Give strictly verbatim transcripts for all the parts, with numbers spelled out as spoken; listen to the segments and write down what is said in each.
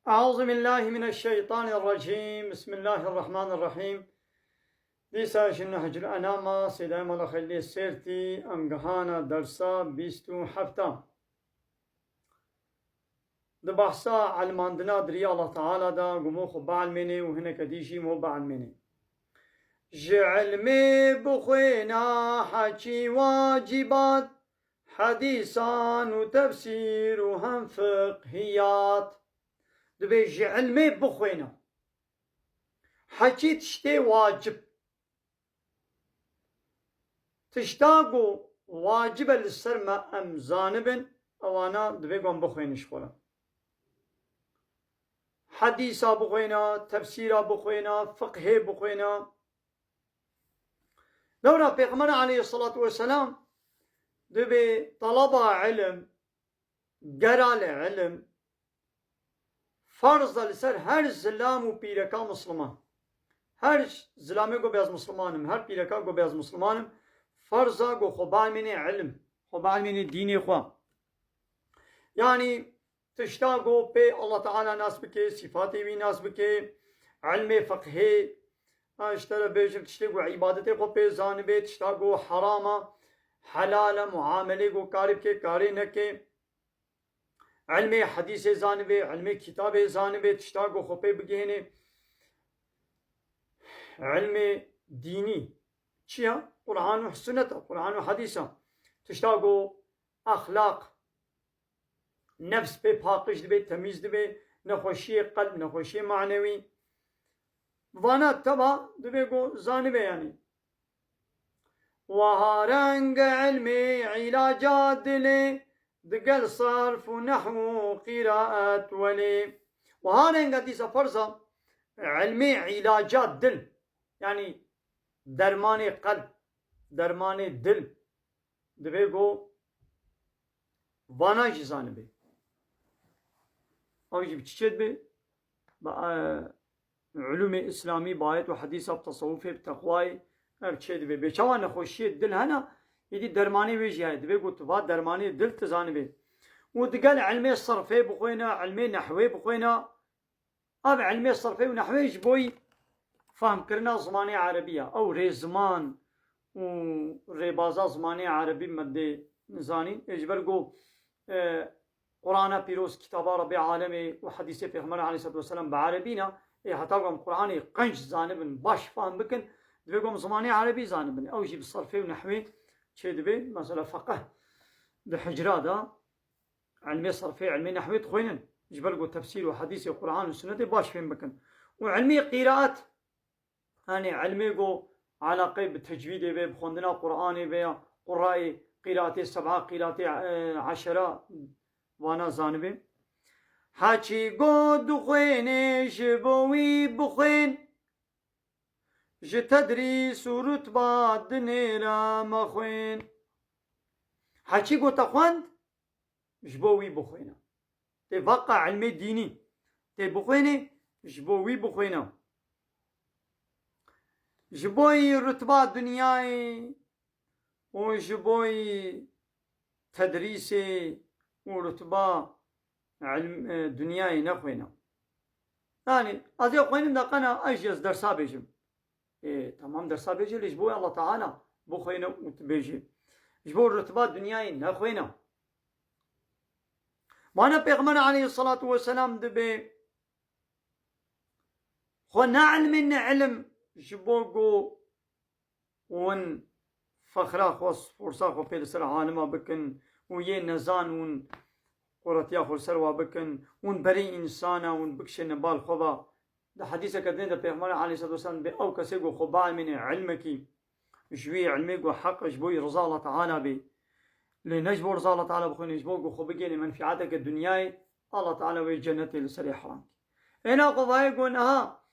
أعوذ بالله من الشيطان الرجيم. بسم الله الرحمن الرحيم. Dîsa ji Nehcul Enama Seydayê Mala Xelîlê Sêrtî em gihana dersa bîst û hefta. Di behsa elmandina di riya Allah Teala de, ku mo xwe bielmênê û hineke dî jî mo bielmênê. Ji ilmê bixwêna heçî wacîbat, hedîsan û tefsîr û hem fiqhiyat. Dibê ji ilmê bixwêne. Heçî tiştê wacib. Tişta ku wacib e li ser me em zanibin, ewana divê ku em bixwênin ji xwe re. Hedîsa bixwêne, tefsîra bixwêne, fiqhê bixwêne. Lewra Pêxember aleyhissalatu vesselam dibê talaba ilim, gera li ilim, farz e li ser her zilam û pîreka misliman. Her zilamê ku bê ez misliman im, her pîreka ku bê ez misliman im, farz e ku xwe bielmênê ilim, xwe bielmênê dînê xwe. Yanî tişta ku pê Allah Teala nas bike, sîfatê wî nas bike, ilmê fiqhê, ha, ji te re bêjim, tiştê ku îbadetê xwe pê zanibe, tişta ku heram e, helal e, muamelê ku karê bike, karê neke, ilmê hedîsê zanibe, ilmê kitabê zanibe, tişta ku xwe pê bigihêne, ilmê dînî çi ye? Quran û sunnet e, Quran û hedîs e. Tişta ku exlaq, nefs pê paqij dibe, temîz dibe, nexweşiyê qelb, nexweşiyê manewî. Vana teva divê ku zanibe yanî. Wiha reng ilmê îlaca dilê, digel sarf û nehw û qîraet welê. Wiha reng e dîsa ferz e ilmê îlaca dil, yanî dermanê qelb, dermanê dil, divê ku vana jî zanibe. Ew jî bi çi çê dibe? Bi, e, ulûmê îslamî, bi ayet û hedîsa, bi tesewufê, bi teqwayê, ev çê dibe. Bê çawa nexweşiyê dil hene, êdî dermanê wê jî heye. Divê ku tu va dermanê dil tu zanibe. Û digel ilmê serfê bixwêne, ilmê nehwê bixwêne. Ev ilmê serfê û nehwê ji bo yî fehmkirina zimanê erebî ye. Ew rêziman û rêbaza zimanê erebî me dê zanîn. Ê ji ber ku, e, Qur'ana pîroz, kitaba Rebbê alemê û hedîsê Pêxember aleyhisselatu vesselam bi erebî ne, ê heta ku em Qur'anê qenc zanibin, baş fehm bikin, divê ku em zimanê erebî zanibin. Ew jî bi serfê û nehwê çê dibe. Mesela feqih di hicra de ilmê serfê, ilmê nehwê dixwînin. Ji ber ku tefsîr û hedîsê Qur'an û sunnetê baş fêm bikin. Û ilmê qîraet, yanî ilmê ku eleqeyê bi tecwîdê be, bi xwendina Qur'anê be, ya qurayê qîraetê seb'a, qîraetê, e, eşera, vana zanibe. Heçî got dixwênê, ji bo wî bixwên. Ji tedrîs û rutba dinêre mexwên. Heçî ku te xwend, ji bo wî bixwêne. Tê veqa ilmê dînî. Tê bixwênê, ji bo wî bixwêne. Ji bo yî rutba dinyayê û ji bo yî tedrîsê û rutba ilm, e, dinyayê nexwêne. Yanî, ez ê xwênim de qena ez jî ez dersa bêjim. Ê, tamam, dersa bêjî, lê ji bo Allah Teala bixwêne û tu bêjî. Ji bo rutba dinyayê nexwêne. Vana Pêxember aleyhissalatu vesselam dibê xwe ne ilmê ne ilim ji bo ku hûn fexra xwe, forsa xwe pê li ser alima bikin û yê nezan hûn quretiya xwe li ser wa bikin, hûn berê însana hûn bikişêne bal xwe ve. Di hedîseke din de Pêxember aleyhisselatu vesselam dibê ew kesê ku xwe bielmêne ilmekî, ji wî ilmê ku heq e ji bo yî riza Allah Teala bê, lê ne ji bo riza Allah Teala bixwîne, ji bo ku xwe bigêne menfiateke dinyayê, Allah Teala wê cennetê li serê heram kî. Êna xwe vayê ku niha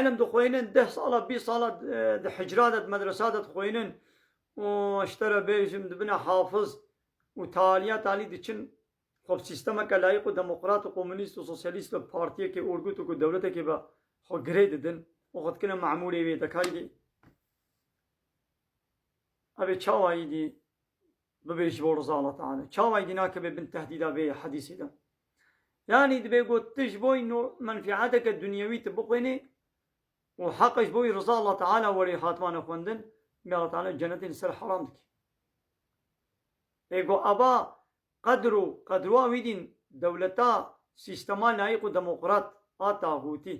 ilim dixwînin, deh sala, bîst sala, e, di hicra de, di medresa de dixwînin û ji te re bêjim dibine hafiz û taliya talî diçin. Xwe bi sîstemeke layîq û demokrat û komunîst û sosyalîst ve partiyekê, orgût û ku dewletekê ve xwe girê didin û xwe dikine memûrê wê, te karî dî. Ev ê çawa yî dî bibe ji bo riza Allah Teala? Çawa yî dî nakeve bin tehdîda vê hedîsê de? Yanî dibê got tu ji bo no-, menfîeteke dunyewî tu bixwînî û heq ji bo wî riza Allah Teala werî hatmane xwendin, dibê Allah Teala cenetê li ser heram dike. Ê got eva qedr û qedrwa wî dîn dewleta sîstema layîq û demokrat a taxûtî.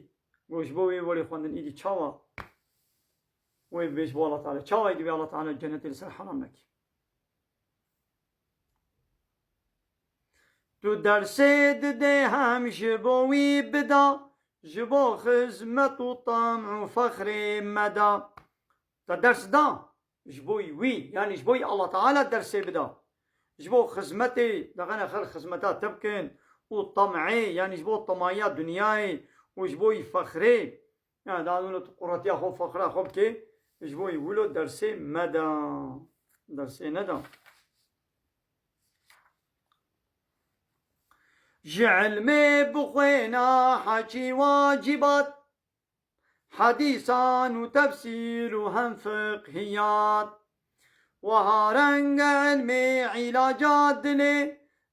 Got ji bo wê werî xwendin îdî çawa wê bibê ji bo Allah Teala? Çawa îdî wê Allah Teala cenetê li ser heram neke? Tu dersê didê hem ji bo wî bida, ji bo xizmet û tam û fexrê meda. Te ders da, ji bo wî, yanî ji bo Allah Teala dersê bida. Ji bo xizmetê, dexene xelk xizmeta te bikin û tam'ê, yanî ji bo temayiya dinyayê û ji bo fexrê. Yani daha wilo tu quretiya xwe, fexra xwe bike, ji bo wilo dersê meda. Dersê neda. Ji ilmê bixwêna heçî wacibat, hedîsan û tefsîr û hem fiqhiyat. Weha renge ilmê îlaca dilê,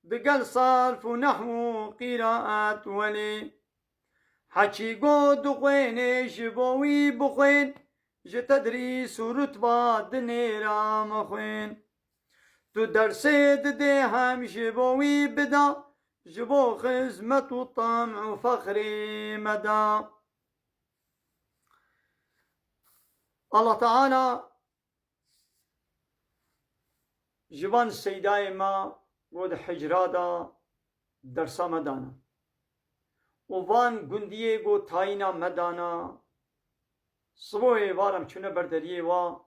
digel sarf û nehw û qîraet welê. Heçî got dixwênê ji bo wî bixwên, ji tedrîs û rutba dinêra mexwên. Tu dersê didê hem ji bo wî bida, ji bo xizmet û tam û fexrê meda. Allah Teala ji van seydayê me got di hicra de dersa me dana. Û van gundiyê got tayîna me dana. Siboyê êvar em çûne ber deriyê wa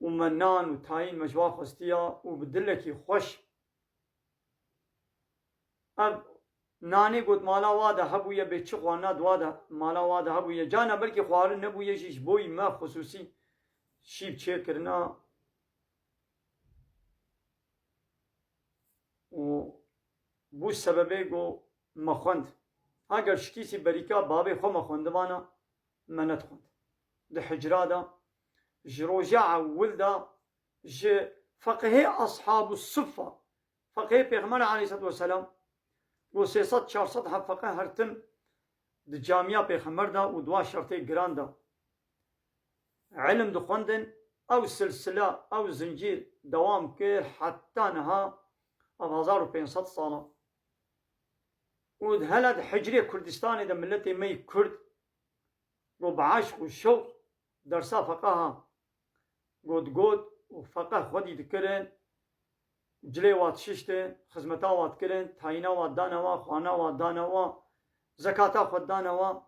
û me nan û tayîn me ji wa xwestiya û bi dilekî xweş Ev nanê got mala wa de hebûye, bê çi xwarina di wa de, mala wa de hebûye. Carna belkî xwarin nebûye jî, ji bo yî me xusûsî şîv çêkirina û bû sebebê got me xwend. Heger şikîsî berîka babê xwe me xwendibana, me nedixwend. Di hicra de, ji roja ewil de, ji feqihê ashabû suffa, feqihê Pêxember aleyhisselatu vesselam, got sê sed çar sed heb feqih hertin di camiya Pêxember de û dua şertê giran de ilim dixwendin, ew silsile, ew zincîr dewam kir heta niha, ev hezar û pênc sed sala. Û hele di hicrê Kurdistanê de miletê me yê Kurd, got bi eşq û şewq dersa feqeha got, got û feqeh xwedî dikirin, cilê wa dişiştin, xizmeta wa dikirin, tayîna wa dane wa, xwarina wa dane wa, zekata xwe dane wa.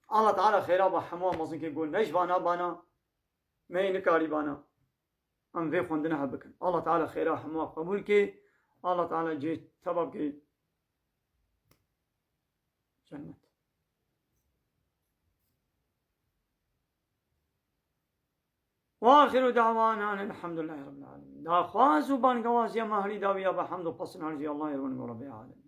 Allah Teala xêra ba hemû mezin kê, got ne ji vana bana, me yê nikarî bana. Em vê xwendine hev bikin. Allah Teala xêra hemû qebûl kê. Allah Teala cê teba bikê cennet. Ve axiru da'wana elhamdülillahi rabbil alemin. Daxwaz û bangewaziya me herî dawiya be hemd û pesn herî Allahê rûn û Rabbê alem.